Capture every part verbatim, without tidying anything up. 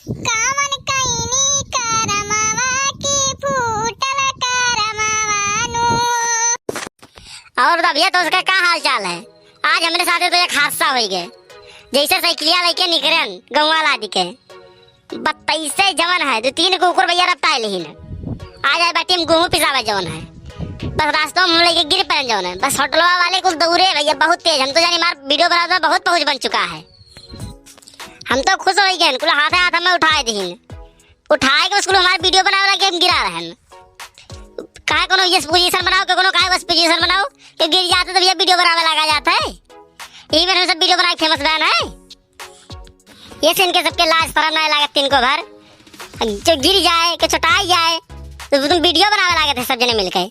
कावन कइनी करमवा की फूटल करमवा नु। और बता भैया, तो उसका का हाल चाल है? आज हमरे साथे तो एक हादसा होइ गए। जैसे साइकिलिया लेके निकरेन गौवा लादि के, बतैसे जवन है, दो तीन कुकुर भैया रपटाए लेहिन। आज आए बाटी हम गेहूं पिसावे जवन है, बस रास्ता में हम लेके गिर पड़ेन जवन है। बस होटलवा वाले कुल दौड़े भैया, बहुत तेज। हम तो जानी हमार वीडियो बनावे में बहुत पहुंच बन चुका है। हम तो खुश होइ गए, कुल हाथे हाथ हमें उठाए दिहिन, उठाए के उसको हमार वीडियो बनावे लागे हम गिरा रहेन। काहे कोनो यस पोजीशन बनाओ के कोनो काहे वस पोजीशन बनाओ के गिर जाते तो भैया वीडियो बनावे लागा जाता है। यही में हम सब वीडियो बना के फेमस बन है। ये से इनके सबके लाज शरम नाहीं लागत इनको भर। जो गिर जाए, के चोटाई जाए, तो तुम वीडियो बनावे लागत है सब जने मिलके।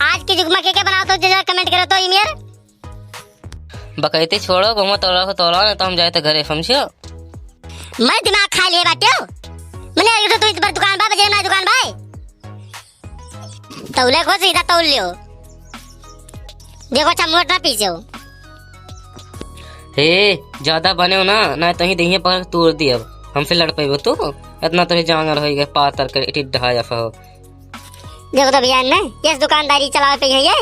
आज के जुग में के के बनाओ तो जरा कमेंट करो तो इमेर। बकैती छोड़ो, बहुआ तोला हो तोला, नहीं तो हम जाए तो घरे, समझियो। मैं दिमाग खा लिए बाटियो। मने अगर तो तू इस बार दुकान बा, बजे ना दुकान बा। तौले को सीधा तौल लियो। देखो अच्छा मोट ना पीछे हो। हे, ज्यादा बने हो ना, ना तो ही दहिया पर तोड़ दी अब। हमसे लड़ पेबो तू? इतना तो ही जांगर होइ गए, पातर कर इटी ढाया फहो। देखो तो भैया ने, यस दुकानदारी चलावे पे है ये।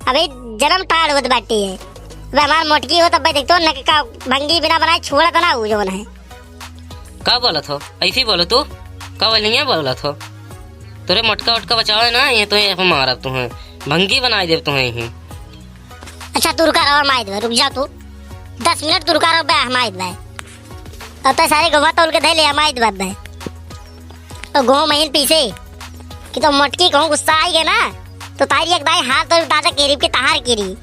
अबे जन्म टाड़ होत बाटी है। अबे हमार मोटकी हो तब भाई देख तो न का भंगी बिना बनाए छोड़ा था ना वो जवन है। का बोलत हो? ऐसे ही बोलो तू। का बोलिए बोलत हो? तोरे मोटका उटका बचावे ना, ये तो ये मारब तुम्हें। भंगी बनाए देब तुम्हें ही। अच्छा, तू रुका रहो, हम आइत बा, रुक जा तू। दस मिनट तू रुका रहो बे, हम आइत बा। अब तो सारे गवा तौल के धै ले, हम आइत बा बे। तो गो महीन पीछे कि तो मोटकी कहूँ गुस्सा आई गया ना, तो तारी एक दाई हाथ और दादा केरी के तहार केरी।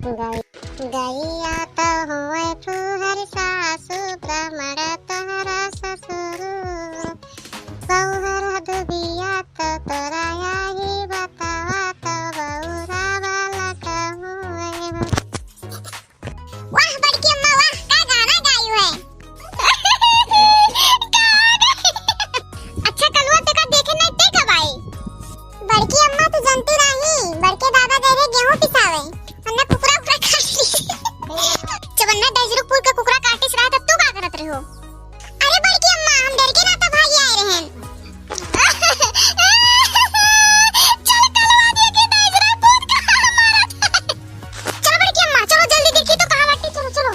गई-, गैया तो हुए फूहर सासु, ब्राह्मण तोहरा ससुर। बउहर दुबिया तो तोरा आही बतावा तो बउरा वाला कहूँ है हो। वाह बड़की अम्मा वाह, का गाना गायू है। अच्छा कलुआ, ते का देखे नहीं, ते कब आई? बड़की अम्मा, तू जानती नहीं, बड़के दादा गए रहे गेहूं पिसावे, हमने कुकरा उकरा काट ली। जब हमने दहिजरू पूत का कुकरा काटिस रहा, तब तू का करत रहो? अरे बड़की अम्मा, हम डर के ना तो भागी आए रहन। चल कलुआ, देखे दहिजरू पूत का मारत। चलो बड़की अम्मा, चलो जल्दी देखी तो कहाँ बाटी, चलो, चलो।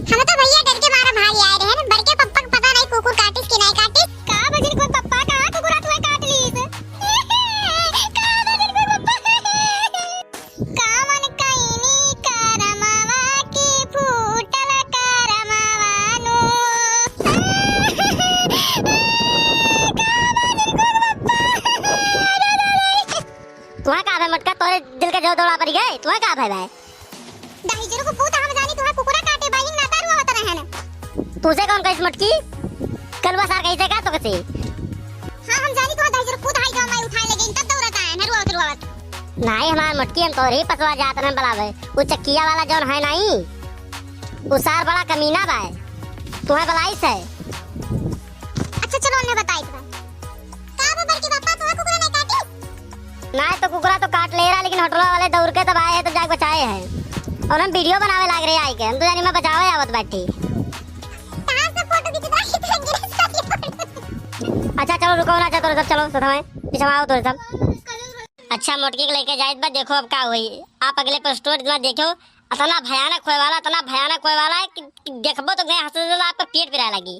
हम तो भैया डर के मारा भाग आए रहे हैं। बड़के पप्पा के पता नहीं कुकुर काटिस कि नहीं काटिस। का बजरी कोई पप्पा का कुकुरा तुम्हें काट लीस? का बजरी कोई पप्पा? कावन कइनी करमवा की फूटल करमवा नु। का बजरी कोई पप्पा? तुम्हें का भाई मोटका, तोरे दिल के जो दौड़ा पड़ गए, तुम्हें का भाई भाई? दहिजरू को पूत हम जानी तुहां कुकुरा काटे बालिंग नाता रुआवत रहन। तुझे कौन कहिस मोटकी? कलुआ सार कहिसे का तो कसे? हाँ हम जानी तुहां दहिजरू पूत हाई गाँव में उठाए लेकिन तब दौड़त आए न रुआवत रुआवत। नाहीं हमार मोटकी हम तोरे ही पसवा जात रहन बलावे। वो चक्किया वाला जौन है नाहीं, वो सार बड़ा कमीना बा। तुहां बलाइस है। अच्छा चलो उन्हें बताई तो। का बा बड़के पापा, तोहार कुकुरा नहीं काटी? नाहीं तो कुकुरा तो काट ले रहा, लेकिन होटलवा वाले दौड़ के तब आए हैं, तब जाके बचाए हैं। और हम वीडियो बनावे लाग रहे आए के, हम तो जानी मैं बचावे आवत बैठी। कहाँ से फोटो खींचता है, इतना गिरा सारी फोटो। अच्छा चलो रुको ना, अच्छा तोरे सब चलो, साथ में पिछवा आओ तोरे सब। अच्छा मोटकी के लेके जाइत बा, देखो अब का हुई। आप अगले पर स्टोरी में देखो, इतना भयानक होए वाला, इतना भयानक होए वाला है कि, कि देखबो तो गए हंसते हंसते आपका पेट पिराए लगी।